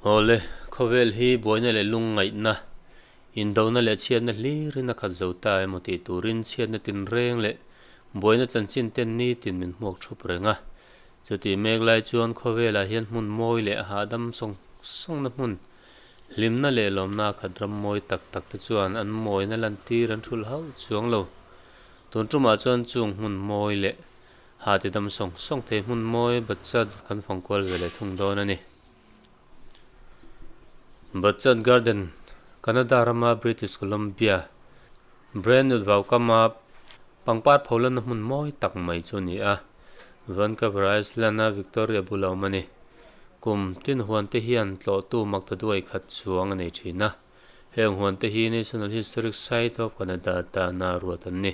Awle, khawvel hi buaina leh lungngaihna, indona leh chhiatna hlirin a khat zo ta emaw tih turin chhiatna tinreng leh buaina chanchin ten nitin min hmuak thup reng a. Chutih mek lai chuan khawvelah hian hmun mawi leh hahdam sawng sawngna hmun, hlimna leh lawmna a khat ram mawi tak tak te chuan an mawina lantir an thulh hauh chuang lo. Tun tumah chuan chung hmun mawi leh hah tidam sawng sawng thei hmun mawi Bachchan kan fang kual ve leh thung dawn a ni. Bachchan Garden, Canada rama British Columbia, Brentwood vaukama pangpar pholanna hmun mawi tak mai chu a ni a, Vancouver Island-a Victoria bula awm a ni. Kum tin huan te hian tlawhtu makta duai khat chuang a nei thin a, heng huan te hi National Historic Site of Canada tana ruat an ni.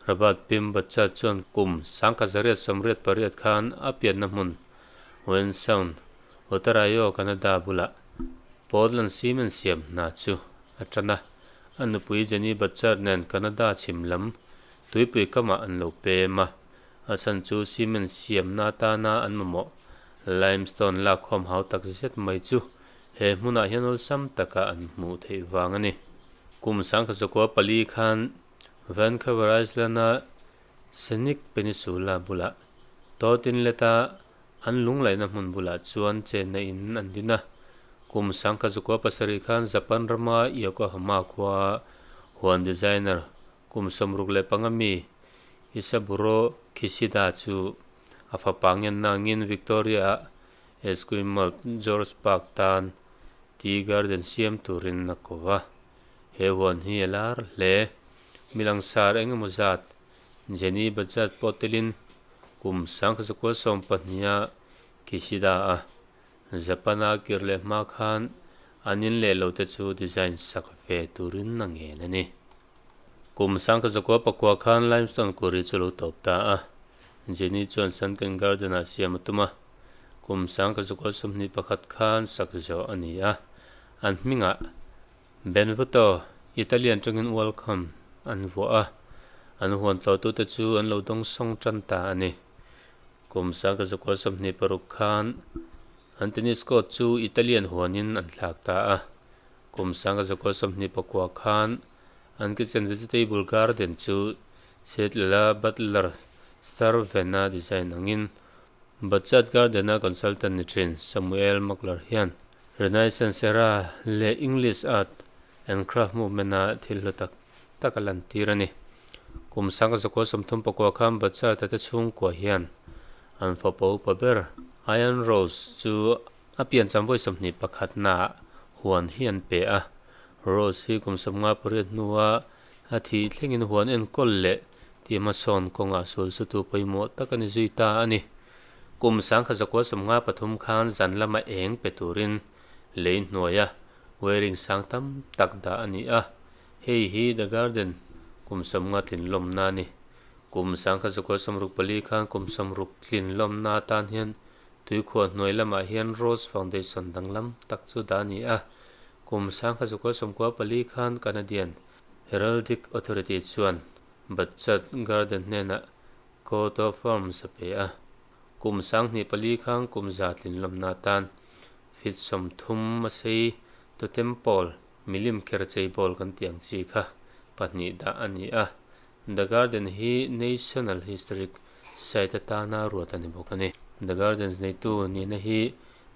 Rabat Pim Bachchan chuan kum 1988 khan a pianna hmun Owen Sound, Ontario, Canada bulah Portland cement siam hna chu a tan a, a nupui Jenny Butcher nen Canada chhim lam tuipui kamah an lo pem a, a chhan chu cement siamna atana an mamawh limestone lakkhawm hau tak zet mai chu he hmunah hian awlsam taka an hmuh theih vang a ni. Kum 1904 khan Vancouver Island-a Scenic Peninsula bulah Todd Inlet-a an lunglaihna hmun bulah chuan chenna in an din a. Kum 1907 khan Japan rama Yokohama khua huan designer kum 65 mi Isaburo Kishida chu a fapa ngenna angin Victoria-a Esquimalt George Park tan tea garden siam turin a ko a. He huan hi a lar hle. Mi langsar eng emaw zat Jenny Bajaj pawh telin kum 1912 a Kishida a Japan-a kir leh hma khan an in leh lo te chu design sak ve turin a ngen a ni. Kum 1909 khan limestone quarry chu lo tawp ta a, Jenny chuan Sunken Garden-ah siam a tum a, kum 1921 khan sak zawh a ni a, an hmingah Benvenuto, Italian tangin welcome an vuah a, an huan tlawhtute chu an lo dawng sawng tan ta a ni. Kum 1926 khan an tennis court chu Italian huanin an thlak ta a, kum 1929 khan an kitchen vegetable garden chu Seattle-a Butler Starven-a design angin Butchart Garden-a consultant ni thin Samuel Makler hian Renaissance era leh English Art and Craft movement-a thil hlu tak tak a lantir a ni. Kum 1934 khan Butchart-a te chhungkua hian an fapa upa ber Ian Rose chu a piancham vawi 21 naah huan hi an pe a. Rose hi kum 58 hnua a thih thlengin huan enkawl leh tih hmasawn kawngah sul sutu pawimawh tak a ni zui ta a ni. Kum 1953 khan zan lama eng pe turin lei hnuaia wiring sang tam tak dah a ni a, hei hi The Garden kum 50 tlin lawmna a ni. Kum 1964 khan kum 60 tlin lawmna atan hian tuikhuah hnuai lamah hian Rose Foundation danglam tak chu dah a ni a, kum 1994 khan Canadian Heraldic Authority chuan Butchart Garden hnenah Coat of Arms a pe a, kum 2004 khan kum za tlin lawmna atan feet 30 a sei totem pole milim kher chei bawl kan tih ang chi kha pahnih dah a ni a, The Garden hi National Historic Site atana ruat a ni bawk a ni. The Gardens neitu nihna hi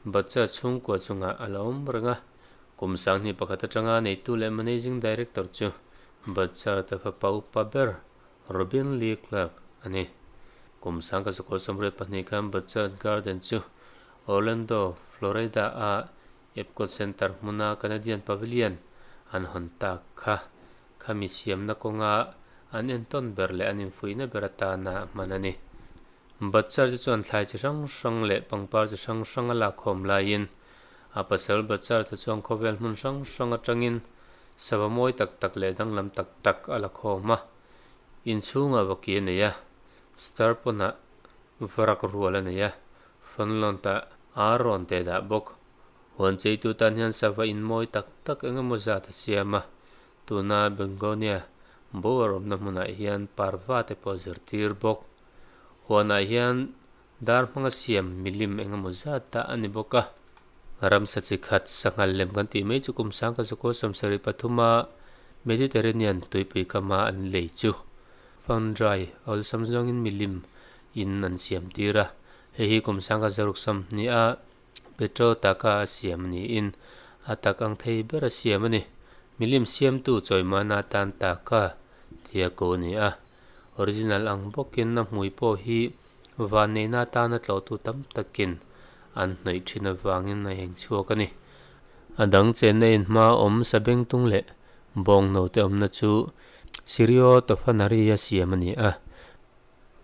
Butchart chhungkua chungah a la awm reng a, Kum 2001 atanga neitu leh Managing Director chu Butchart-a fapa upa ber Robin Lee Clark a ni. Kum 1982 khan Butchart Garden chu Orlando, Florida-a Epcot Center hmuna Canadian Pavilion an hawn tak kha khami siamna kawnga an entawn ber leh an infuihna ber atana hman a ni. Butchart chu chuan thlai chi hrang hrang leh pangpar chi hrang hrang a lakkhawm laiin a pasal Butchart te chuan khawvel hmun hrang hrang atangin sava mawi tak tak leh danglam tak tak a la khawm a, inchhungah vaki a nei a, star pawnah varak rual a nei a, Fonlont-ah ar rawn teh dah bawk. Huan cheitu tan hian sava in mawi tak tak eng emaw zat a siam a, tuna Begonia bower awmna hmunah hian parva te pawh a zirtir bawk. Huanah hian dar hmanga siam milim eng emaw zat dah a ni bawk a. Ramsa chi khat sanghal lem kan tih mai chu kum sangka zakua 73 a Mediterranean tuipui kama an lei chu Foundry awlsam zawngin milim in an siam tir a. Hei hi kum 1620 a Petro taka a siam niin a tak ang thei ber a siam a ni. Milim siamtu chawimana atan taka tia ko a ni a. Original ang bawkin a hmui pawh hi vanneihna atana tlawhtu tam takin an hnawih thin avangin a eng chhuak a ni. A dang chenna in hma awm sabengtung leh bawngno te awmna chu Sirio Tofanari a siam a ni a.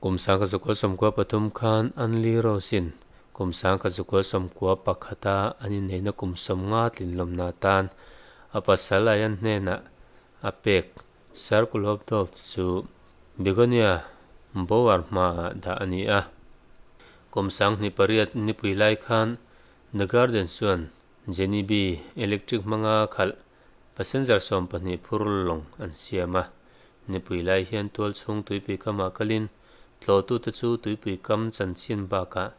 Kum 1993 khan Anli Rose-in kum 1991 a an inneihna kum 50 tlinlawmna atan a pasal Ian hnenah a pek Circle of Doves chu Begonia Bower hmaah dah a ni a. Kum 2008 nipui lai khan The Garden chuan Jenny B electric hmanga khalh passenger 12 phur lawng an siam a. Nipui lai hian tual chhung tuipui kamah kalin tlawhtute chu tuipui kam chanchin bakah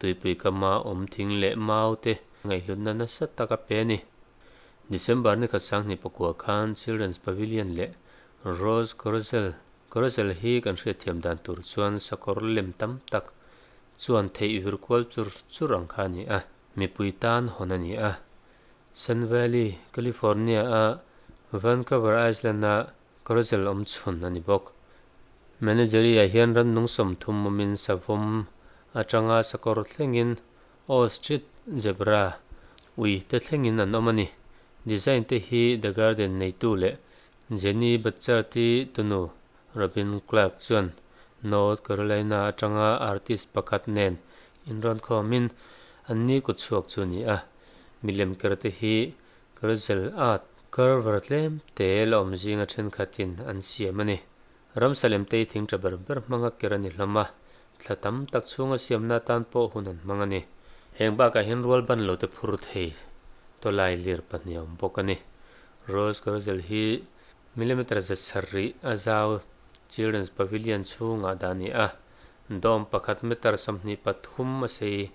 tuipui kama awm thing leh mau te ngaihhlutna nasa tak a pe a ni. December ni khat 2009 khan Children's Pavilion leh Rose Carousel Carousel hi kan hriatthiam dan tur chuan sakawr lem tam tak chuan theih vir kual chur chur ang kha a ni a, mipui tan hawn a ni a. Sun Valley, California-a Vancouver Island-a carousel awm chhun a ni bawk. Menagerie-ah hian rannung 30 awmin savawm atanga sakawr thlengin Ostrich, zebra, ui te thlengin an awm a ni. Design te hi The Garden neitu leh Jenny Butchart-i tunu Robin Clark chuan North Carolina atanga artist pakhat nen inrawn khawmin an ni kut chhuak chu a ni a. Milem ker te hi carousel art carver tlem te la awm zinga thenkhatin an siam a ni. Ramsa lem te hi thing tha ber ber hmanga ker a ni hlawm a, thla tam tak chhunga siamna atan pawh hun an hmang a ni. Heng bakah hian rual ban lo te phur thei tawlai lir pahnih a awm bawk a ni. Rose Carousel hi millimeter 700 a zau Children's Pavilion chhungah dah a ni a, dawm pakhat meter 23 a sei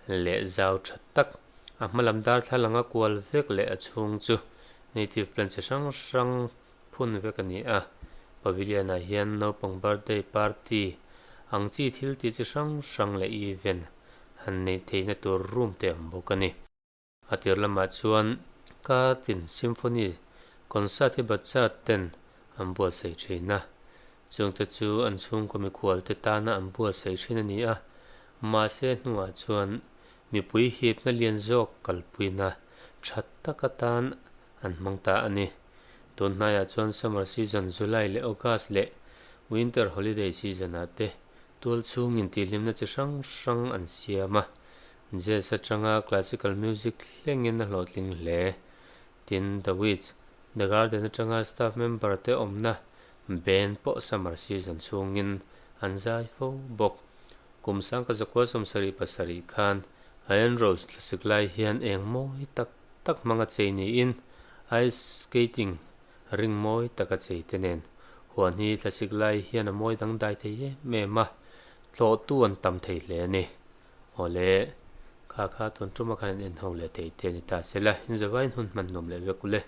leh zau tha tak a hmalam darthlalang a kual vek leh a chhung chu native plant chi hrang hrang phun vek a ni a, pavilion-ah hian naupang birthday party ang chi thil tih chi hrang hrang leh event han neih theihna tur room te a awm bawk a ni. A tir lamah chuan Kartin Symphony concert hi Bachar ten an buatsaih thin a, chungte chu an chhungkaw mikhual te tana an buatsaih thin a ni a, mahse hnuah chuan mipui hipna lian zawk kalpuina tha tak atan an hmang ta a ni. Tun hnaiah chuan summer season July leh August leh winter holiday season ah te tual chhungin tihhlimna chi hrang hrang an siam a. Jazz atanga classical music thlengin a hlawhtling hle. Tin, The Witch, The Garden atanga staff member te awmna band pawh summer season chhungin an zai fo bawk. Kum 1977 khan Ian Rose thlasik lai hian eng mawi tak tak hmanga chei niin ice skating ring mawi taka chei te nen huan hi thlasik lai hian a mawi dangdai thei em em a, tlawhtu an tam thei hle a ni. Awle, kha kha tun tuma khan an en ho leh thei te a ni ta se la, inzavain hun hman nuam leh vek u le.